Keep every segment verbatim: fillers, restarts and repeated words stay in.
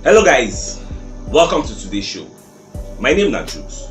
Hello guys, welcome to today's show. My name na Jukes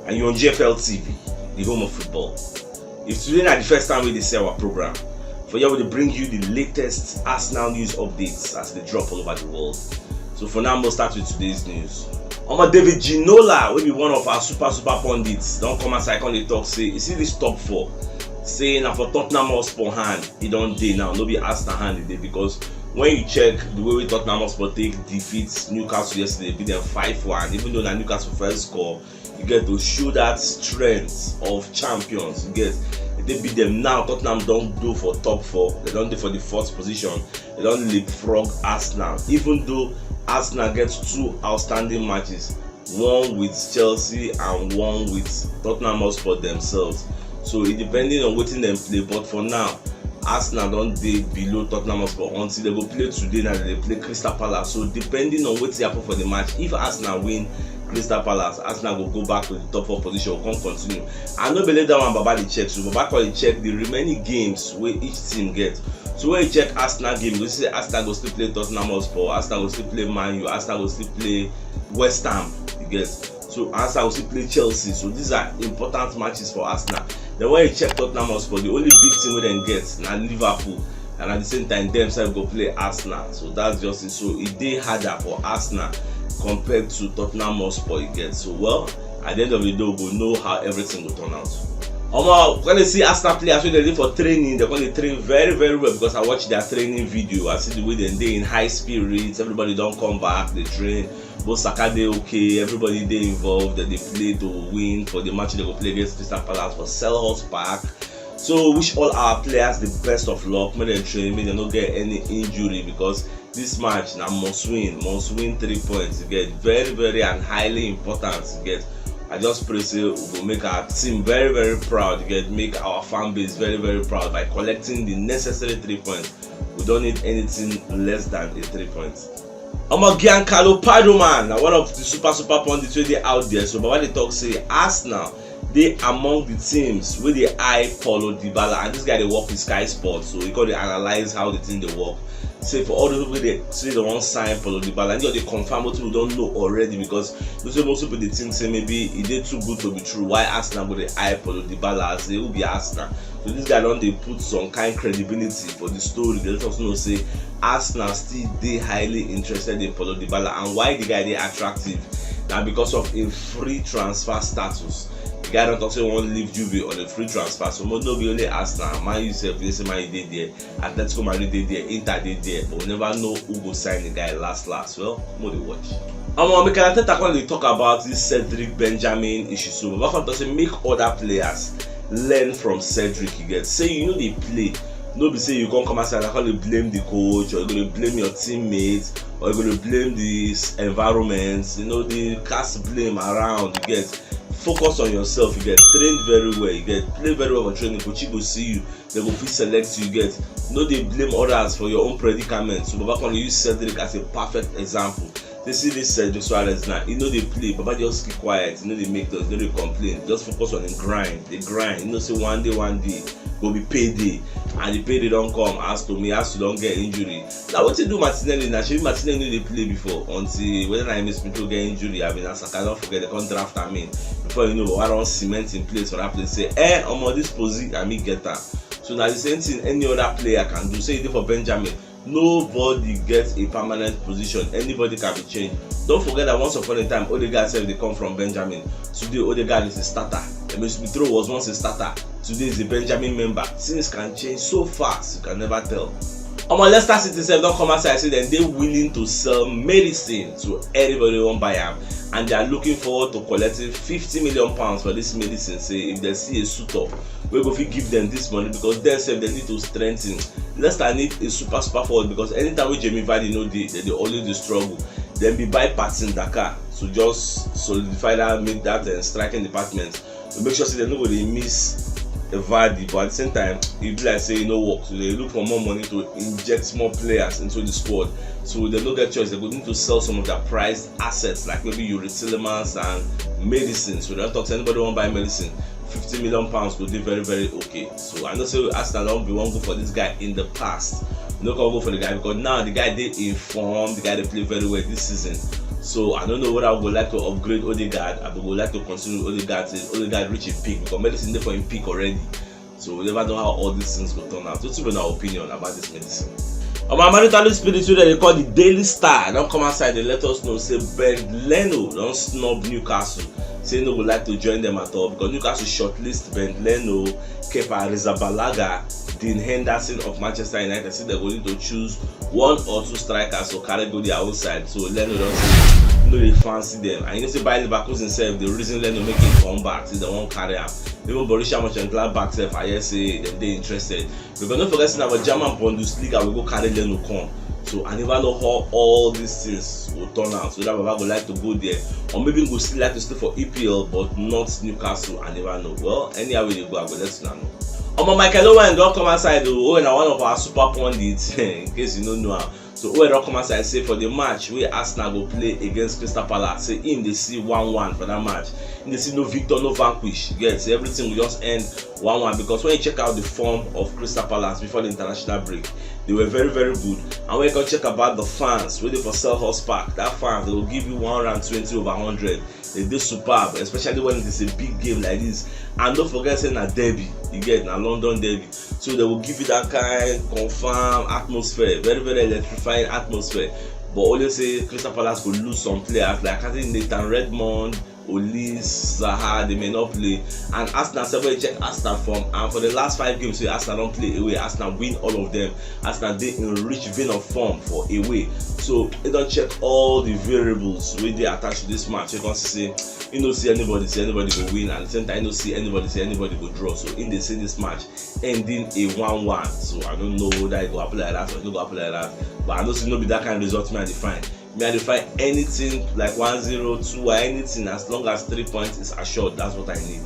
and you're on G F L T V, the home of football. If today na the first time we dey see our program, for here we dey bring you the latest Arsenal news updates as they drop all over the world. So for now, we'll start with today's news. Omo, David Ginola, wey be one of our super super pundits, don come outside come dey talk say, you see this top four, say na for Tottenham Hotspur hand e don dey now, no be Arsenal hand e dey, because when you check the way wey Tottenham Hotspur take defeat Newcastle yesterday, beat them five one, even though na Newcastle first score, you get to show that strength of champions. You get, they beat them now. Tottenham don do for top four. They don dey for the fourth position. They don leapfrog Arsenal. Even though Arsenal get two outstanding matches, one with Chelsea and one with Tottenham Hotspur themselves. So it depending on wetin dem play. But for now, Arsenal don dey below Tottenham Hotspur until they go play today. Now they play Crystal Palace. So depending on wetin happen for the match, if Arsenal win Crystal Palace, Arsenal go go back to the top four position, go come continue. I no believe that one Baba dey check. So Baba come dey check the remaining games wey each team get. So when you check Arsenal game, you see Arsenal go still play Tottenham Hotspur, Arsenal go still play Man U, Arsenal go still play West Ham. You get, so Arsenal go still play Chelsea. So these are important matches for Arsenal. Then when you check Tottenham Hotspur, the only big team wey dem get na Liverpool, and at the same time dem sef go play Arsenal. So that's just it. So e dey harder for Arsenal compared to Tottenham Hotspur, you get. So well, at the end of the day, we go know how everything go turn out. Omo, when they see Arsenal players wey dey dey for training, they come dey train very very well, because I watch their training video. I see the way dem dey in high spirits. Everybody don come back, dey train. Both Saka dey okay, everybody dey involved, dem dey play to win for the match they go play against Crystal Palace for Selhurst Park. So wish all our players the best of luck, make dem train, make dem no get any injury, because this match na must win, must win three points. You get, very very and highly important. You get, I just pray say we go make our team very very proud. You get, make our fan base very very proud by collecting the necessary three points. We don't need anything less than a three points. Omo, Giancarlo Padoman na one of the super super pundits wey dey out there. So Baba dey talk say Arsenal dey among the teams wey dey eye Paulo Dybala, and this guy dey work with Sky Sports, so he come dey analyze how the thing dey work. Say for all those people wey dey say they wan sign Paulo Dybala, and you dey confirm wetin we don know already, because those people, most people dey think say maybe e dey too good to be true. Why Arsenal go dey eye Paulo Dybala? Say who be Arsenal? So this guy don dey put some kind credibility for the story. They let us know say Arsenal still dey highly interested in Paulo Dybala, and why the guy dey attractive na because of a free transfer status. The guy don talk say he wan leave Juve on a free transfer. So no be only Arsenal, Man U sef, you say Man U dey there, Atletico Madrid dey there, Inter dey there, but we never know who go sign the guy last last. Well, mo dey watch. Omo, Mikel Arteta come dey talk about this Cedric Benjamin issue. So Baba come talk say make other players learn from Cedric. You get, say you no dey play, no be say you come come outside and come dey blame the coach, or you go dey blame your teammates, or you go dey blame the s- environment. You know, dey cast blame around. You get, focus on yourself. You get, train very well. You get, play very well for training. Coach go see you, they go fit select you. You get, no dey blame others for your own predicament. So Baba come dey use Cedric as a perfect example. They see this Sergio Suarez now, he no dey play. Baba just keep quiet, he no dey make noise, he no dey complain. Just focus on him grind, the grind. You know say one day, one day go be payday, and the payday don come. As to me, as you don get injury, na wetin do Martinelli na. Shebi Martinelli no dey play before, until whether na Emile Smith Rowe get injury, I mean, as Saka don forget, they come draft am in. Before you know, Baba don cement in place for that place. Say, eh, omo, this posi, I mean, get am. So na the same thing any other player can do. Say you dey for Benjamin, nobody gets a permanent position. Anybody can be changed. Don't forget that once upon a time, Odegaard sef dey come from Benjamin. Today, Odegaard is a starter. Emile Smith Rowe was once a starter. Today is a Benjamin member. Things can change so fast, you can never tell. Omo, Leicester City sef don come outside say dem dey willing to sell medicine to anybody wey wan buy am, and they are looking forward to collecting fifty million pounds for this medicine. Say if they see a suitor wey go fit give them this money, because dem sef dem need to strengthen. Leicester need a super super forward, because anytime wey Jamie Vardy no dey, they dey always dey struggle. Then be buy Patson Daka to just solidify that mid that uh, striking department. To make sure say they no go dey miss a Vardy, but at the same time, e be like say e no work. So they look for more money to inject more players into the squad. So they no get choice. They go need to sell some of their prized assets, like maybe Youri Tielemans and medicine. So they don talk say anybody wan buy medicine, fifty million pounds go dey very very okay. So I know say Arsenal don be one go for this guy in the past, No come go for the guy because now the guy dey in form, the guy dey play very well this season. So I don't know whether I would like to upgrade Odegaard. I would like to continue Odegaard till Odegaard reach a peak because medicine dey for him peak already. So we never know how all these things go turn out. Wetin be una opinion about this medicine? Omo, Maritali Spirit wey dem dey call the Daily Star don come outside dey let us know say Bernd Leno don snub Newcastle, say no go like to join them at all because Newcastle shortlist Bernd Leno, Kepa Arrizabalaga, Dean Henderson of Manchester United, say dem go need to choose one or two strikers to carry go their own side. So Leno don say no dey fancy them, and you know say Bayer Leverkusen sef dey reason Leno make him come back, say dem wan carry am. Even Borussia Mönchengladbach sef, I hear say dem dey interested. Because no forget say na for German Bundesliga we go carry Leno come. So I never know how all these things go turn out. So that Baba go like to go there, or maybe go still like to stay for E P L, but not Newcastle. I never know. Well, anyhow we dey go, I go let una know. Omo, Michael Owen don come outside o. Owen na one of our super pundits in case you no know am. So Owen don come outside say for the match wey Arsenal go play against Crystal Palace, say him dey see one one for that match. Him dey see no victor, no vanquish. You get, say everything will just end one one because when you check out the form of Crystal Palace before the international break, they were very, very good. And when you come check about the fans wey dey for Selhurst Park, that fans, they will give you one hundred twenty over hundred. They dey superb, especially when it is a big game like this. And don't forget say na derby, you get, na London derby. So they will give you that kind confirm atmosphere, very, very electrifying atmosphere. But only say Crystal Palace go lose some players, like I think Nathan Redmond, Olise, Zaha, they may not play. And Arsenal sef, when you check Arsenal form, and for the last five games wey Arsenal don play away, Arsenal win all of them. Arsenal dey in rich vein of form for away. So you don check all the variables wey dey attached to this match. You can see say you no see anybody say anybody go win, and at the same time you no see anybody say anybody go draw. So him dey see this match ending a one one. So I don't know whether e go happen like that or e no go happen like that. But I know say no be that kind of result me I dey find. Me I dey find anything like one zero, two or anything, as long as three points is assured. That's what I need.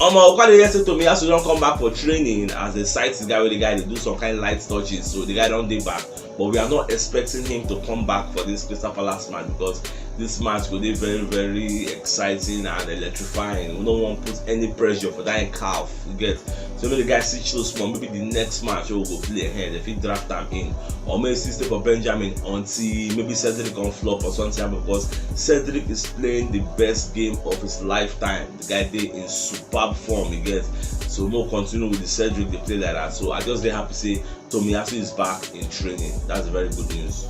Omo, we come dey hear say Tomiyasu don come back for training as dem sight the guy wey the guy dey do some kind light touches. So the guy don dey back. But we are not expecting him to come back for this Crystal Palace match because this match go dey very, very exciting and electrifying. We no wan put any pressure for that calf, you get. So make the guy sit chill small. Maybe the next match wey we go play ahead, if he draft am in, or maybe still stay for Benjamin until maybe Cedric come flop or something happen, because Cedric is playing the best game of his lifetime. The guy dey in superb form, you get. So no continue with the Cedric dey play like that. So I just dey happy say Tomiyasu is back in training. That's very good news.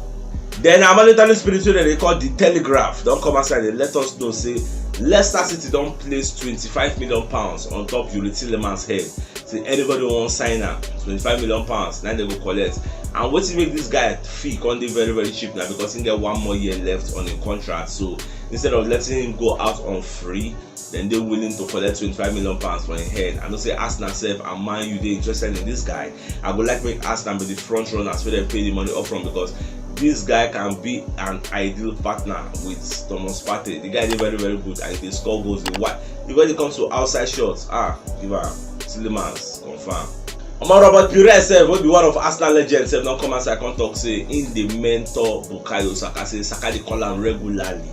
Then our Monetary Spirit wey dem dey call The Telegraph don come outside dey let us know say Leicester City don place twenty-five million pounds on top Youri Tielemans head. Say anybody wey wan sign am, twenty-five million pounds na dem go collect. And wetin make this guy fee come dey very, very cheap na because he get one more year left on him contract. So instead of letting him go out on free, dem dey willing to collect twenty-five million pounds for him head. I know say Arsenal sef and Man U dey interested in this guy. I go like make Arsenal be the front runners wey dem pay the money up front, because this guy can be an ideal partner with Thomas Partey. The guy dey very, very good and he dey score goals. The why, when it comes to outside shots, ah, give am Tielemans, confirm. Omo, Robert Pires sef, wey be one of Arsenal legends sef, don come outside come talk say him dey mentor Bukayo Saka. Say Saka dey call am regularly.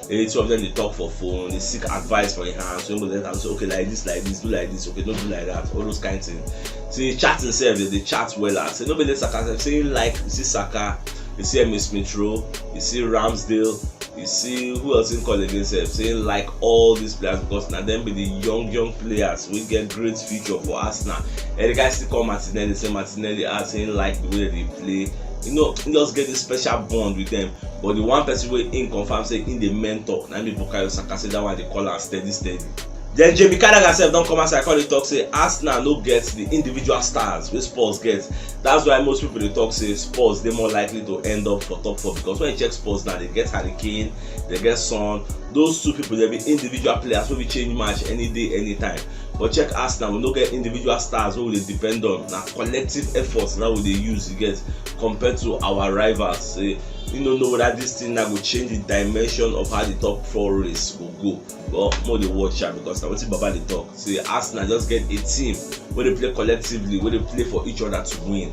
The two of them dey talk for phone, dey seek advice for him hand. So him go let am say, okay, like this, like this, do like this, okay, don't do like that, all those kind things. Say chat himself, they dey chat well. Say no be let Saka sef, say him like, you see Saka, you see Emile Smith Rowe, you see Ramsdale, you see who else him call again sef. Say him like all these players because na dem be the young, young players wey get great future for Arsenal. And the guy still call Martinelli, say Martinelli, as him like the way they play. You know, he just get this special bond with them. But the one person wey him confirm say him dey mentor na him be Bukayo Saka. Say that one dey call am steady, steady. Then Jamie Carragher sef don come outside come dey talk say Arsenal no get the individual stars wey Spurs get. That's why most people dey talk say Spurs dey more likely to end up for top four, because when you check Spurs now, they get Harry Kane, they get Son. Those two people, they be individual players wey fit change match any day, anytime. But check Arsenal, we no get individual stars wey we dey depend on. Na collective efforts na we dey use, you get, compared to our rivals. Say, you no know whether this thing na go change the dimension of how the top four race go go. But more dey watch am, because na wetin Baba dey talk. Say Arsenal just get a team wey dey play collectively, wey dey play for each other to win.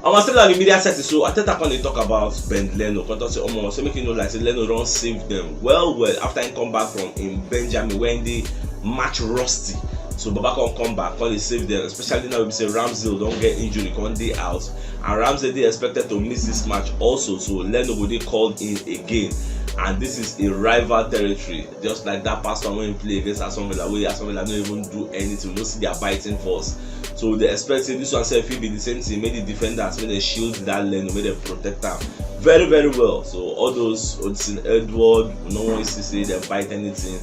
Omo, still on the media setting, so Arteta come dey talk about Bernd Leno. Come talk say, omo, say make you know, like, say Leno don save them well, well after he come back from him Benjamin when they match rusty. So Baba come come back, come dey save them, especially now we say Ramsdale don get injury, come dey out, and Ramsdale dey expected to miss this match also. So Leno go dey called in again, and this is a rival territory, just like that past one wey he play against Aston Villa, wey Aston Villa no even do anything, we no see their biting force. So they expect say this one sef fit be the same thing, make the defenders, make dem shield that Leno, make dem protect am very, very well. So all those Odsonne Edouard, we no wan see say dem bite anything.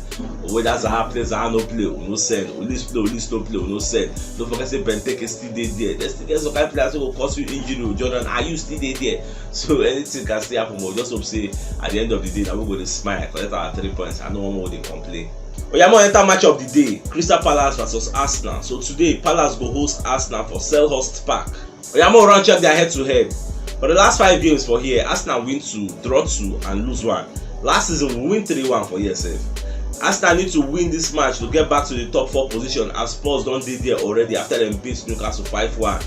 Whether Zaha play, Zaha no play, we no send. Olise play, Olise no play, we no send. Don't forget say Benteke still dey there. There's still get some kind players wey go cause you injury. Jordan Ayew still dey there. So anything can still happen, but just hope say at the end of the day, na we go dey smile, collect our three points. I no wan make we dey complain. Oya, make we enter match of the day. Crystal Palace versus Arsenal. So today, Palace go host Arsenal for Selhurst Park. Oya, make we run check their head to head. For the last five games for here, Arsenal win two, draw two, and lose one. Last season, we win three one for here sef. Arsenal need to win this match to get back to the top four position, as Spurs don dey there already after dem beat Newcastle five one.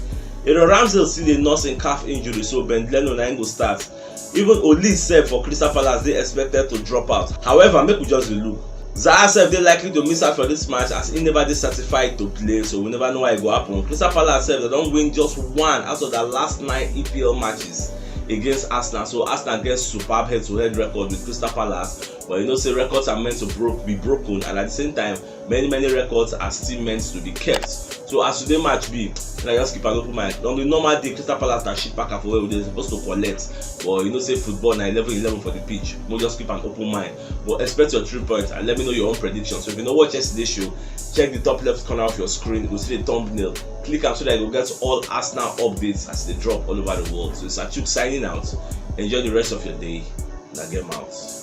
Aaron Ramsdale still dey nurse im calf injury, so Ben Leno na im go start. Even Olise sef for Crystal Palace dey expected to drop out. However, make we just dey look. Zaha sef dey likely to miss out for this match, as he never dey certified to play, so we never know what go happen. Crystal Palace sef, dem don win just one out of their last nine E P L matches against Arsenal. So Arsenal get superb head-to-head record with Crystal Palace, but you know say records are meant to broke be broken, and at the same time, many, many records are still meant to be kept. So as today match be, make I just keep an open mind. On the normal day, Crystal Palace na shit packer for where we dey supposed to collect, but you know say football na eleven eleven for the pitch. We just keep an open mind, but expect your three points and let me know your own prediction. So if you no watch yesterday show, check the top left corner of your screen, you go see the thumbnail. Click am so that you go get all Arsenal updates as they drop all over the world. So it's Achuk signing out. Enjoy the rest of your day. Na game out.